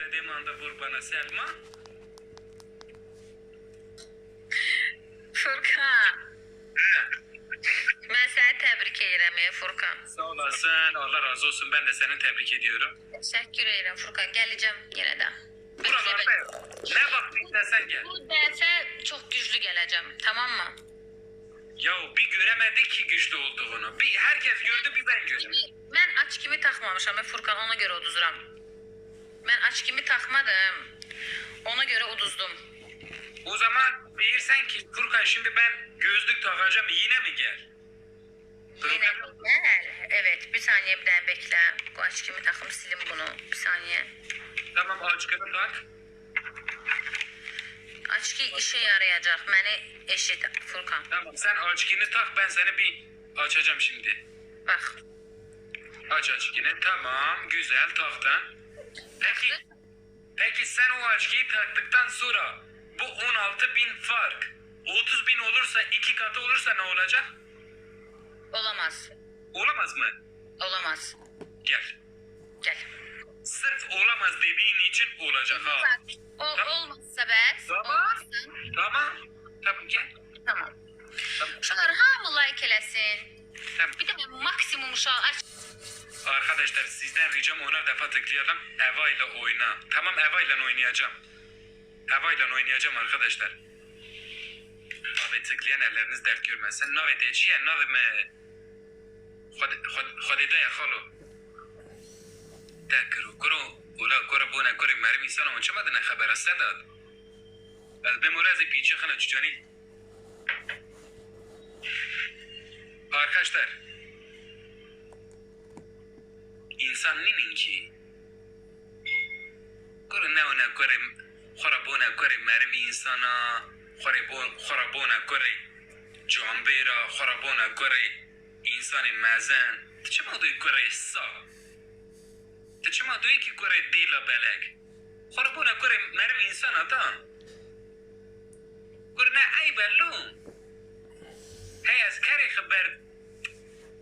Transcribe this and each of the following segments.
Demanda vur bana Selma. Furkan. He. Mən səni təbrik edirəm ey Furkan. Sağ olasın. Allah razı olsun. Ben de seni tebrik ediyorum. Təşəkkür edirəm Furkan. Gələcəm yenə də. Beklə Buralarda bəni. yok. Ne vakti istesen gel. Bu dəfə çox güclü gələcəm, tamam mı? Ya bir göremedik ki güçlü olduğunu. Bir herkes gördü bir ben göremedim. Mən aç kimi taxmamışam ey Furkan, ona görə uduzuram. Mən aç kimi taxmadım. Ona görə uduzdum. O zaman değilsen ki Furkan şimdi ben gözlük takacağım yine mi gel? Yenə Problem yok. gəl. Evet, bir saniyə bir dənə beklə. Bu aç kimi taxım, silim bunu. Bir saniyə. Tamam açkını tak. Açki işə yarayacaq. Məni eşit Furkan. Tamam sen açkını tak ben seni bir açacağım şimdi. Bax. Aç açkını tamam güzel taktın. Peki peki sen o açkıyı taktıktan sonra bu 16 bin fark 30 bin olursa iki katı olursa ne olacak? Olamaz. Olamaz mı? Olamaz. Gel. Gəl. Sırf olamaz dediğin için olacak ha. Bak, o Tamam. olmazsa bəs, Tamam. olmazsa Tamam. Tamam gel. tamam. Tamam. Uşaqlar hamı like eləsin. Tamam. Bir də maksimum uşaq aç. Arkadaşlar sizden ricam onar defa tıklayalım. Eva ile oyna. Tamam Eva ile oynayacağım. Eva ile oynayacağım arkadaşlar. Abi tıklayan elleriniz dert görmesin. Nave teçiye nave me. Xwedê ya xalo. Te kiro kuro ula kura buna kuri merim insana on çima dine xebera sedat. Ez bêm ora ez ê pîçe xina çiçanî. Arkadaşlar insan ninin ki kuru ne ona kuri xwara bona kuri merim insana xwara bon xwara bona kuri cambêra xwara bona kuri insanê mezin tu çima duyî kuri sa tu çima duyî ki kuri dêla belek xwara bona kuri merim insana da kuri ne eyb e lo hey ez kerê xeber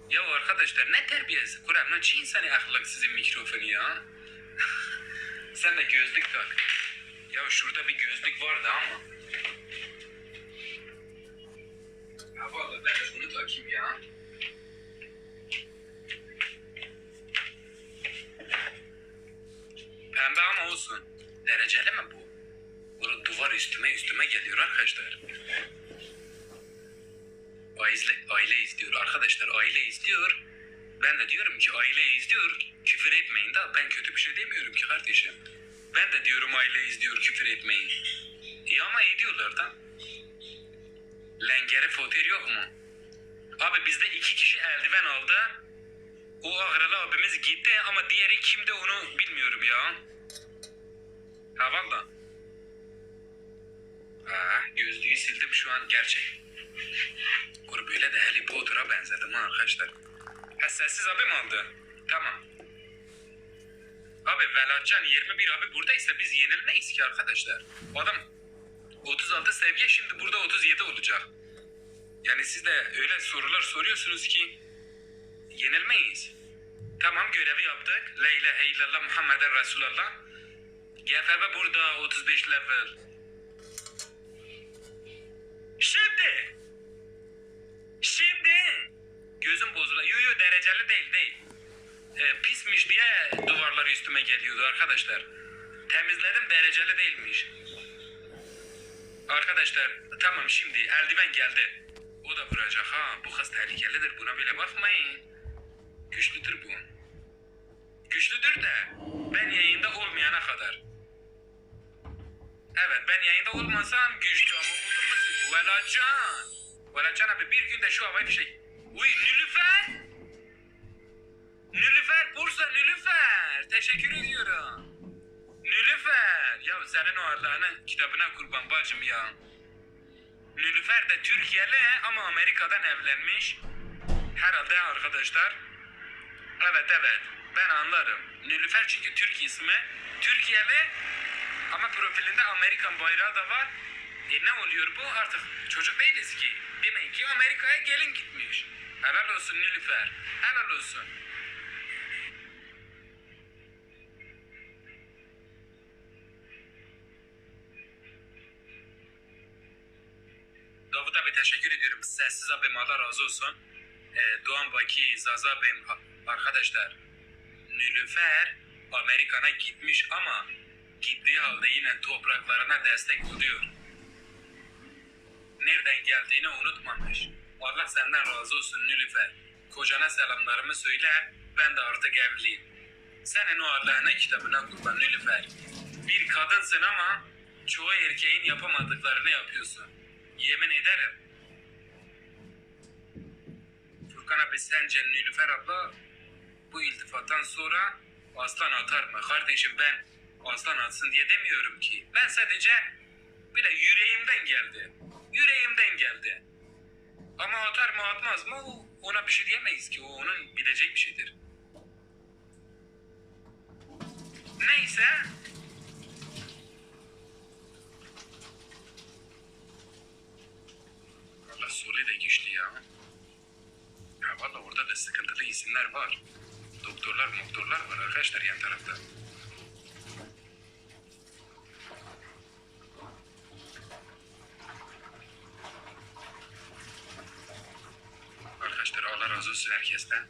Ya arkadaşlar ne terbiyesi? Kur'an ne çi insanı ahlaksızın mikrofonu ya? Sen de gözlük tak. Ya şurada bir gözlük vardı ama. Ya vallahi ben de bunu takayım ya. Pembe ama olsun. Dereceli mi bu? Bunu duvar üstüme üstüme geliyor arkadaşlar. Aile, aile izliyor arkadaşlar aile izliyor. Ben de diyorum ki aile izliyor küfür etmeyin da ben kötü bir şey demiyorum ki kardeşim. Ben de diyorum aile izliyor küfür etmeyin. İyi ama ediyorlar da. Lengeri foter yok mu? Abi bizde iki kişi eldiven aldı. O Ağrılı abimiz gitti ama diğeri kimde onu bilmiyorum ya. Ha valla. Ha, gözlüğü sildim şu an gerçek. Kuru böyle de Harry Potter'a benzedim ha arkadaşlar. Ha sessiz abim aldı. Tamam. Abi Velatcan 21 abi buradaysa biz yenilmeyiz ki arkadaşlar. Adam 36 seviye şimdi burada 37 olacak. Yani siz de öyle sorular soruyorsunuz ki yenilmeyiz. Tamam görevi yaptık. La ilahe illallah Muhammeden Resulallah. GFB burada 35 level. Şimdi. Şimdi. Gözüm bozuldu. Yo yo dereceli değil değil. Pismiş diye duvarlar üstüme geliyordu arkadaşlar. Temizledim dereceli değilmiş. Arkadaşlar tamam şimdi eldiven geldi. O da vuracak ha. Bu kız tehlikelidir. Buna böyle bakmayın. Güçlüdür bu. Güçlüdür de ben yayında olmayana kadar. Evet ben yayında olmasam güçlü ama oldum mu? Velacan. Velacan abi bir günde şu havai fişek. Uy Nilüfer. Nilüfer Bursa Nilüfer. Teşekkür ediyorum. Nilüfer. Ya senin o Allah'ın kitabına kurban bacım ya. Nilüfer de Türkiye'li ama Amerika'dan evlenmiş. Herhalde arkadaşlar. Evet evet ben anlarım. Nilüfer çünkü Türk ismi. Türkiye'li ama profilinde Amerikan bayrağı da var. E ne oluyor bu? Artık çocuk değiliz ki. Demek ki Amerika'ya gelin gitmiş. Helal olsun Nilüfer. Helal olsun. Mahmut abi teşekkür ediyorum. Sessiz abim Allah razı olsun. Ee, Doğan Baki, Zaza abim arkadaşlar. Nilüfer Amerikan'a gitmiş ama gittiği halde yine topraklarına destek oluyor. Nereden geldiğini unutmamış. Allah senden razı olsun Nilüfer. Kocana selamlarımı söyle. Ben de artık evliyim. Senin o Allah'ına kitabına kurban Nilüfer. Bir kadınsın ama çoğu erkeğin yapamadıklarını yapıyorsun. Yemin ederim. Furkan abi sence Nilüfer abla bu iltifattan sonra aslan atar mı? Kardeşim ben aslan atsın diye demiyorum ki. Ben sadece bile yüreğimden geldi. Yüreğimden geldi. Ama atar mı atmaz mı ona bir şey diyemeyiz ki. O onun bileceği bir şeydir. Neyse. Allah Suriye de güçlü ya. Ya valla orada da sıkıntılı isimler var. Doktorlar doktorlar var arkadaşlar yan tarafta. Arkadaşlar Allah razı olsun herkesten.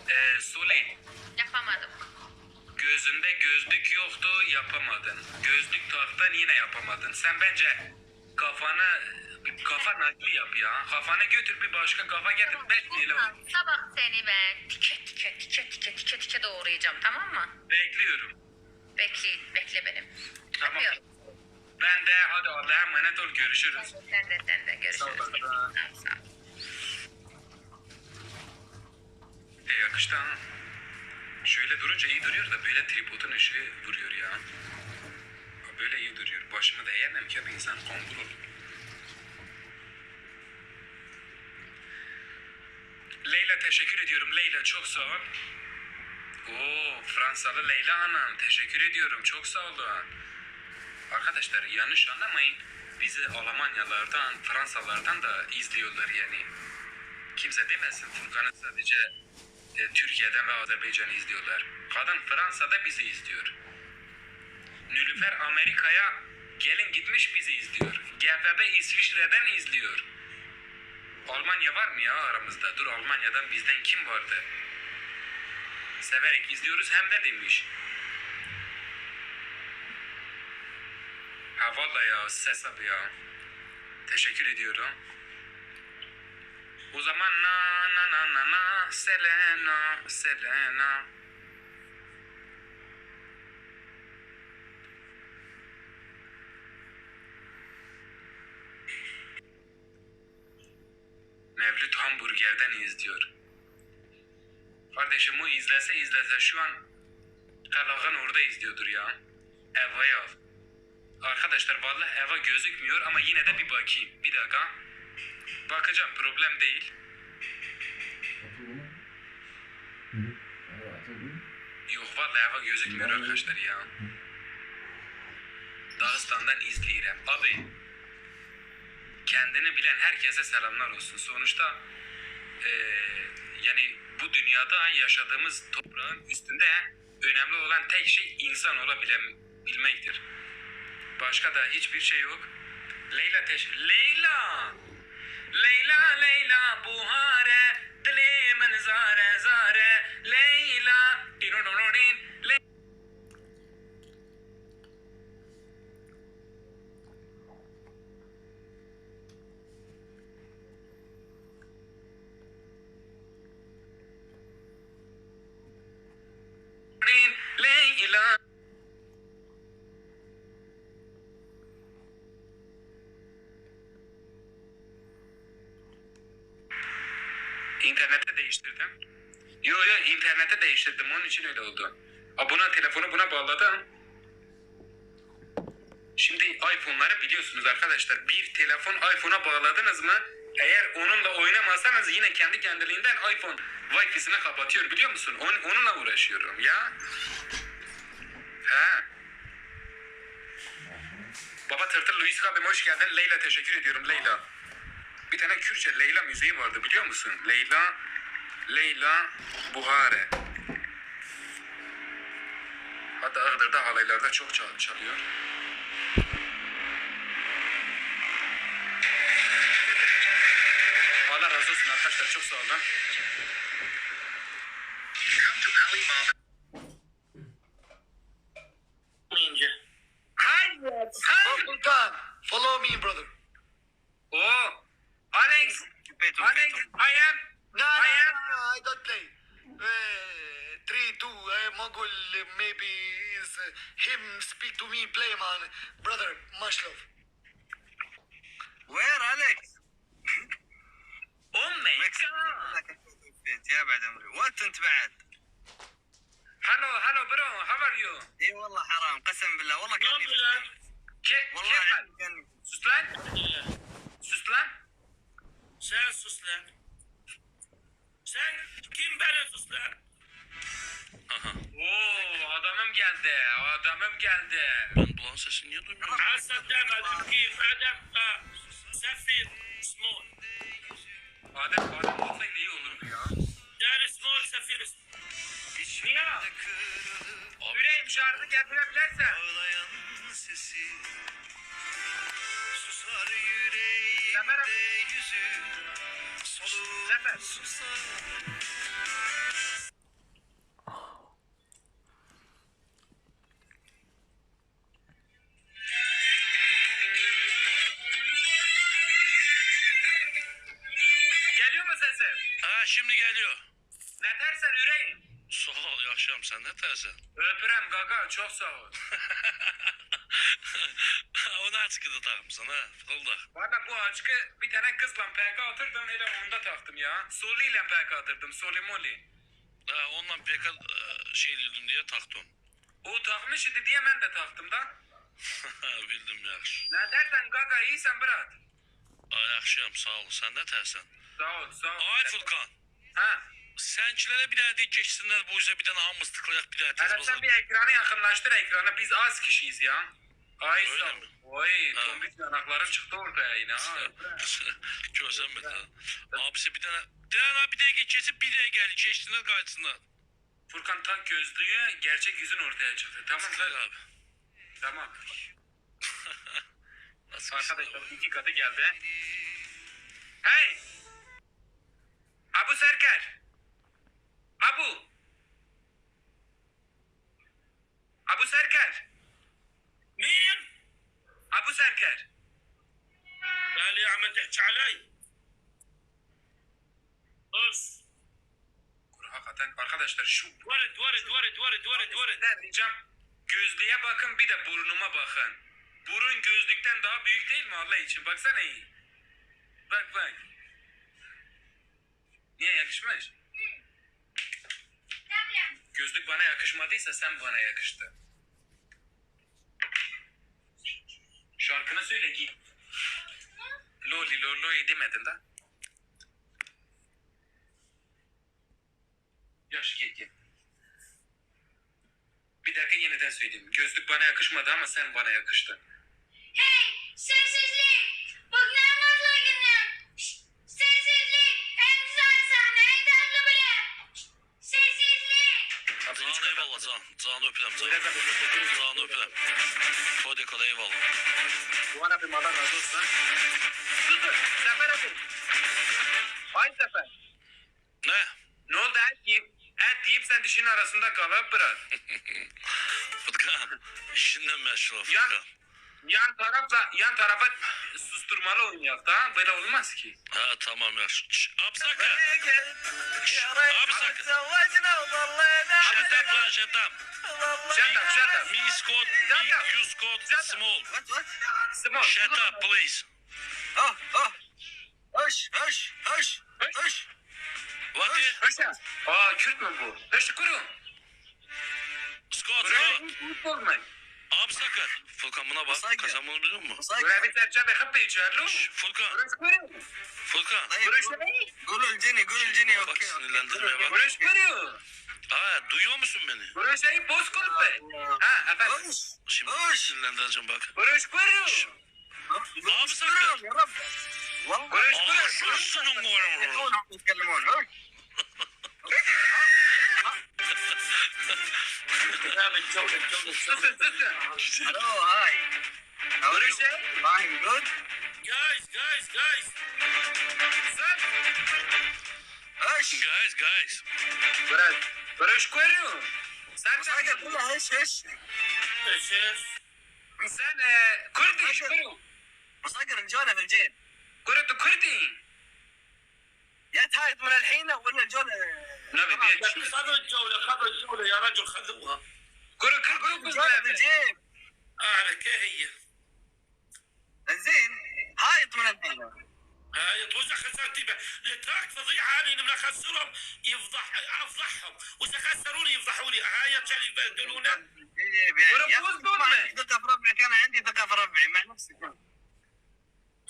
Ee, Suli, Yapamadım. gözünde gözlük yoktu yapamadın. Gözlük taktın yine yapamadın. Sen bence kafana kafa nakli yap ya. Kafanı götür bir başka kafa getir. Belki öyle olur. Furkan, sabah seni ben tike tike tike tike tike tike doğrayacağım tamam mı? Bekliyorum. Bekle, bekle benim. Tamam. Öpüyorum. Ben de hadi Allah'a emanet ol görüşürüz. Sen de sen de görüşürüz. Sağ ol, Sağ ol, sağ ol. E yakıştı ha. Şöyle durunca iyi duruyor da böyle tripodun ışığı vuruyor ya. Ha, Böyle iyi duruyor. Başımı da eğemem ki bir insan kambur olur. Leyla teşekkür ediyorum. Leyla çok sağ ol. Oo Fransalı Leyla Hanım teşekkür ediyorum. Çok sağ olun. Arkadaşlar yanlış anlamayın. Bizi Almanyalardan, Fransalardan da izliyorlar yani. Kimse demesin Furkan'ı sadece e, Türkiye'den ve Azerbaycan'ı izliyorlar. Kadın Fransa'da bizi izliyor. Nilüfer Amerika'ya gelin gitmiş bizi izliyor. GFB İsviçre'den izliyor. Almanya var mı ya aramızda? Dur Almanya'dan bizden kim vardı? Severek izliyoruz hem de demiş. Ha vallahi ya ses abi ya. Teşekkür ediyorum. O zaman na na na na na Selena Selena. Mevlüt Hamburger'den izliyor. Kardeşim o izlese izlese şu an Kalagan orada izliyordur ya. Eva'yı al. Arkadaşlar vallahi Eva gözükmüyor ama yine de bir bakayım. Bir dakika. Bakacağım problem değil. Yok vallahi Eva gözükmüyor arkadaşlar ya. Dağıstan'dan izleyirem. Abi kendini bilen herkese selamlar olsun. Sonuçta eee, yani bu dünyada yaşadığımız toprağın üstünde önemli olan tek şey insan olabilmektir. Başka da hiçbir şey yok. Leyla teş... Leyla! Leyla Leyla buhare dilimin zare zare Leyla Dironorin, Le- Leyla İnternete değiştirdim. Yo yo internete değiştirdim. Onun için öyle oldu. A buna telefonu buna bağladım. Şimdi iPhone'ları biliyorsunuz arkadaşlar. Bir telefon iPhone'a bağladınız mı? Eğer onunla oynamasanız yine kendi kendiliğinden iPhone Wi-Fi'sini kapatıyor biliyor musun? Onunla uğraşıyorum ya. He. Baba Tırtıl Luis abim hoş geldin. Leyla teşekkür ediyorum Leyla. Bir tane Kürtçe Leyla müziği vardı biliyor musun? Leyla, Leyla Buhare. Hatta Iğdır'da halaylarda çok çalıyor. Allah razı olsun arkadaşlar çok sağ olun. Hi. Hi. Furkan, follow me, brother. Oh. Alex. Alex, I am. No, I no, am. no, no, I don't play. 3, 2, uh, Mongol, maybe is uh, him speak to me, play, man. Brother, much love. Where Alex? Oh my god. يا بعد عمري وانت انت بعد Hello, hello bro. How are you? اي والله حرام قسم بالله والله كاني Ke والله kef العظيم كاني Sus lan. Sus lan. Sen sus lan. Sen kim beni sus lan? Oo adamım geldi. Adamım geldi. Ben bulan sesini niye duymuyorum? Hasan demedim kim adam ha, Sefir small. Adem Adem olsaydı iyi olurdu ya. Yani small sefir. Niye? Yüreğim şarjı getirebilirsen. Ağlayan sesi Susar Zafer abi. yüreğimde yüzü Solup Zafer. susar Geliyor mu sesim? Ha şimdi geliyor. Ne dersen yüreğim. Sağ ol akşam sen ne dersen. Öpürem gaga çok sağ ol. Onu açıkı takmışsın ha fırıldak. Valla bu açkı bir tane kızla PK atırdım hele onda taktım ya. Soli ile PK atırdım soli moli. Ha ondan PK şey dedim diye taktım. O takmış idi diye ben de taktım da. Bildim yaxşı. Ne dersen gaga iyisen bırak. Ay akşam sağ ol sen ne dersen. Sağ ol sağ ol. Ay Furkan. Ha. Sənkilərə bir dənə deyik keçsinlər bu üzə bir dənə hamımız tıklayaq bir dənə tez Hele sen bazar. bir ekranı yakınlaştır ekrana biz az kişiyiz ya. Ay Öyle sağ ol. mi? Oy Ha. tombiş yanaklarım çıktı ortaya yine ha. Gözləmir ha. Abisi bir dənə dənə bir dəqiqə keçib bir dəqiqə gəlir keçsinlər qayıtsınlar. Furkan tak gözlüğü gerçek yüzün ortaya çıktı. Tamam Tıklayaq mı? abi. Tamam. Nasıl Arkadaşlar iki katı geldi. Hey! Abu Serker! Abu! Abu Serker! Min? Abu Serker! قال يا عم تحكي علي. بس Hakikaten arkadaşlar şu ورد ورد ورد ورد ورد ورد Ben ricam gözlüğe bakın bir de burnuma bakın. Burun gözlükten daha büyük değil mi Allah için? Baksana iyi. Bak bak. Niye yakışmış? Gözlük bana yakışmadıysa sen bana yakıştı. Şarkını söyle git. Loli loloi demedin de. Yaş git git. Bir dakika yeniden söyleyeyim. Gözlük bana yakışmadı ama sen bana yakıştın. Hey, sessizlik! Bugün en mutlu günüm. Şşt, sessizlik! En güzel sahne, en tatlı bölüm. Şşt, sessizlik! Abi Can üç katı. eyvallah can. Canı öpürəm can. Öyle de bir- Canı öpürəm. Hadi kal eyvallah. Duhan abim Allah razı olsun. Susun. Sefer abi. Ay Sefer. Ne? Ne oldu et yiyip, et yiyip sen dişinin arasında kalıp bırak. Furkan işindən məşğul ol Yan, Furkan. yan tarafla yan tarafa susturmalı oynayak da böyle olmaz ki. Ha tamam yaxşı. Şş, Absaka. Abi sakın. تزوجنا وظلينا Shut up lan shut up. Shut up shut up. Me Scott, Shut me up. you Scott, Shut up. small. وات وات Small. Shut up please. اه اه هش هش هش هش What? Höşe. Aa Kürt mü bu? Höşe kuru. Scott, Buraya Scott. Kürt olmayın. Absaka. Furkan buna bak. Furkan. Furkan sen bunu biliyor musun? Buraya bir serçe ve hıppı içerlu. Şş, Furkan, Burası kuru. Furkan. طيب Burası ne? قولوا الجني قولوا الجني Bak اوكي sinirlendirmeye bak. Burası kuru. Ha duyuyor musun beni? Burası bozkurt be. Ha efendim. هش Şimdi هش sinirlendireceğim bak. Burası kuru. Abi sakın. يا رب والله Burası Aa, kuru. şurasının يكونوا يتكلمون هش Ya شباب الجولة الجولة Susun susun. Hello, hi. How are you? Fine, good. Guys guys guys Sen. ايش؟ Guys guys Bırak. Barış Kuru. Sen صقر كلها ايش ايش؟ ايش ايش؟ Sen e, Kurdi. Kuru. وصقر الجولة في الجيب. Kuru tu Kurdi. يا تايط من الحين ولا الجولة Ne bir خذوا الجولة خذوا الجولة يا رجل خذوها Kuru 49 الجولة في level. الجيب. اعرف كيف هي زين هايط من الحين. هاي توزع خسرتي بقى. التراك فضيحة هذه لما اخسرهم يفضح افضحهم واذا خسروني يفضحوني هاي تشالي يبهدلونا الجيب يعني. يا أخي ما عندك ثقة في ربعك انا عندي ثقة في ربعي مع نفسك.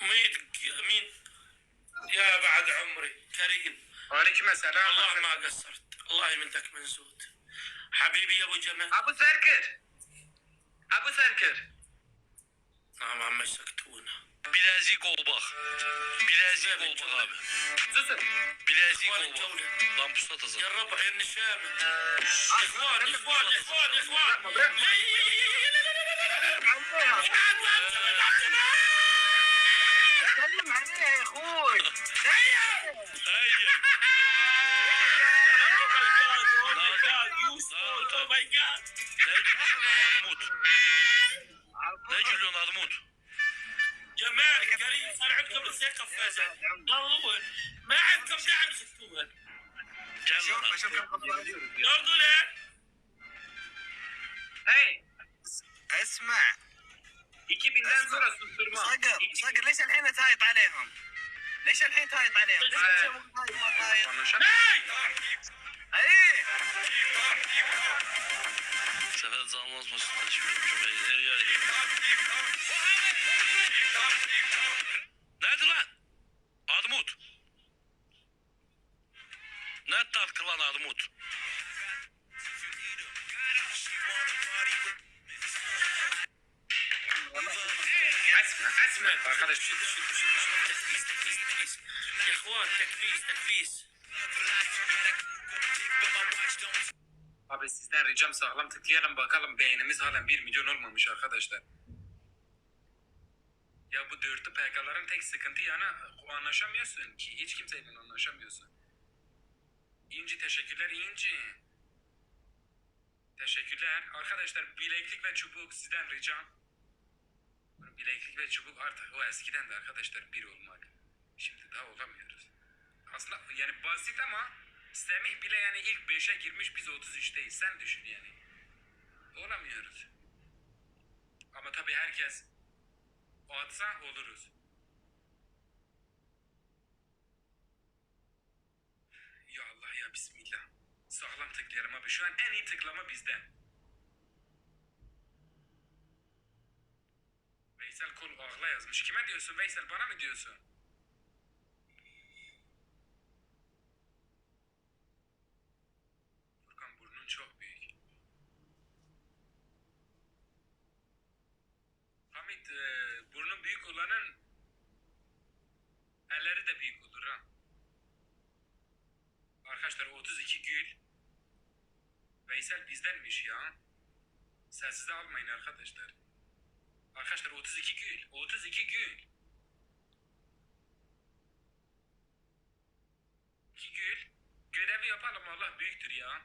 مين مين يا بعد عمري كريم Aleyküm selam. والله ما قصرت الله يمدك من زود حبيبي يا ابو جمال Abu Serkir. Abu Serkir. نعم عم سكتونا Bilezik qolbaq. Bilezik qolbaq abi. Susun. Bilezik qolbaq. Lan pusat azam. يا الربع يا النشامة اخوان اخوان اخوان اخوان لا لا لا لا لا لا عليها تكلم عليها يا اخوي. Hey. Oh my god. Ne gülüyorsun Armut? Ne gülüyorsun Armut? جمال كريم صار عندكم الثقة فازت ضلوا ما عندكم دعم ستوها شوف شوف كم خطوة. برضو لا Hey. اسمع 2000'den sonra susturma. صقر صقر ليش الحين تهايط عليهم؟ ليش الحين تهايط عليهم؟ ليش تهايط ما تهايط؟ Anlaşam. ايه Sefer canlanmasın Nerede lan? Armut. Ne tartkı lan Armut? Esme, esme. Arkadaş شد شد شد شد تكبيس تكبيس تكبيس يا اخوان تكبيس تكبيس Abi sizden ricam sağlam tıklayalım bakalım beğenimiz halen 1 milyon olmamış arkadaşlar. Ya bu dörtlü PK'ların tek sıkıntı yani anlaşamıyorsun ki hiç kimseyle anlaşamıyorsun. İnci teşekkürler İnci. Teşekkürler. Arkadaşlar bileklik ve çubuk sizden ricam. Bileklik ve çubuk artık o eskiden de arkadaşlar bir olmak. Şimdi daha olamıyoruz. Aslında yani basit ama Semih bile yani ilk 5'e girmiş biz 33'teyiz. Sen düşün yani. Olamıyoruz. Ama tabii herkes atsa oluruz. Ya Allah ya Bismillah. Sağlam tıklayalım abi. Şu an en iyi tıklama bizde. Veysel Kol ağla yazmış. Kime diyorsun Veysel? Bana mı diyorsun? Furkan burnun çok büyük. Hamit e, burnu büyük olanın elleri de büyük olur ha. Arkadaşlar 32 gül. Veysel bizdenmiş ya. Sessize almayın arkadaşlar. Arkadaşlar 32 gül. 32 gül. 2 gül. Görevi yapalım Allah büyüktür ya.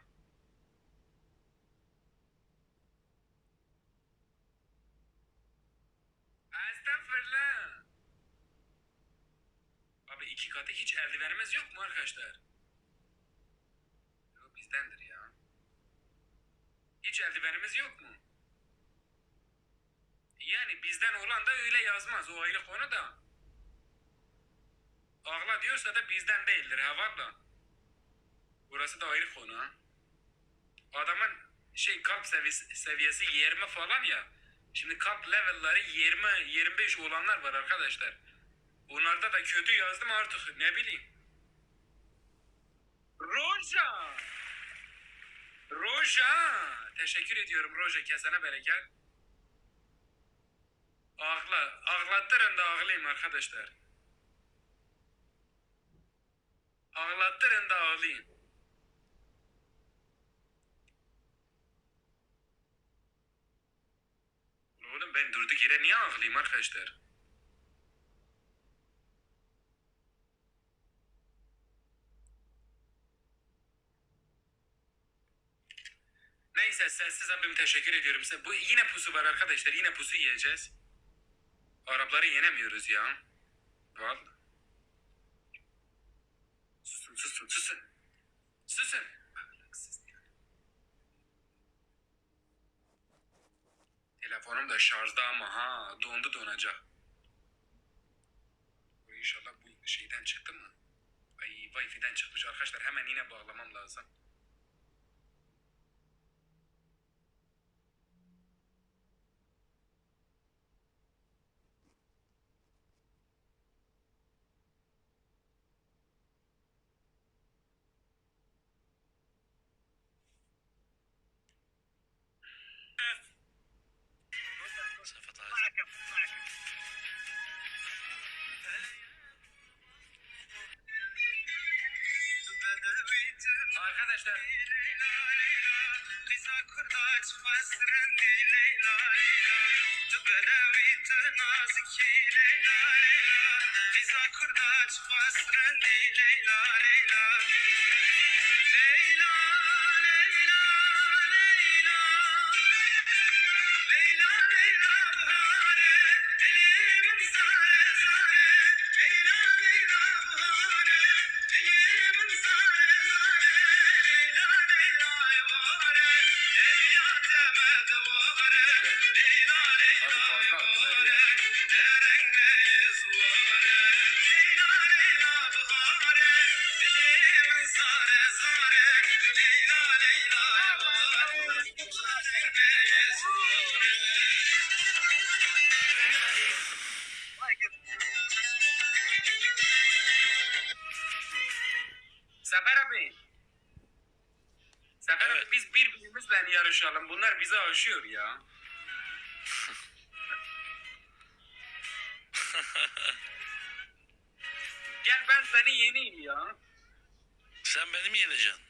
Estağfurullah. Abi iki katı hiç eldivenimiz yok mu arkadaşlar? Yok bizdendir ya. Hiç eldivenimiz yok mu? Yani bizden olan da öyle yazmaz. O ayrı konu da. Ağla diyorsa da bizden değildir ha valla. Burası da ayrı konu ha. Adamın şey kalp seviyesi, seviyesi 20 falan ya. Şimdi kalp level'ları 20 25 olanlar var arkadaşlar. Onlarda da kötü yazdım artık ne bileyim. Roja. Roja. Teşekkür ediyorum Roja kesene bereket. Ağla. Ağlattırın da ağlayayım arkadaşlar. Ağlattırın da ağlayayım. Ben durduk yere niye ağlayayım arkadaşlar? Neyse sessiz abim teşekkür ediyorum size. Bu yine pusu var arkadaşlar. Yine pusu yiyeceğiz. Arapları yenemiyoruz ya. Vallahi. Susun susun susun. Susun. Ahlaksız ya. Telefonum da şarjda ama ha dondu donacak. Bu İnşallah bu şeyden çıktı mı? Ay Wi-Fi'den çıkmış arkadaşlar hemen yine bağlamam lazım. Safat Aziz. Arkadaşlar abi fazla attılar ya. Zafer abi. Zafer Evet. abi biz birbirimizle yarışalım. Bunlar bizi aşıyor ya. Gel ben seni yeneyim ya. Sen beni mi yeneceksin?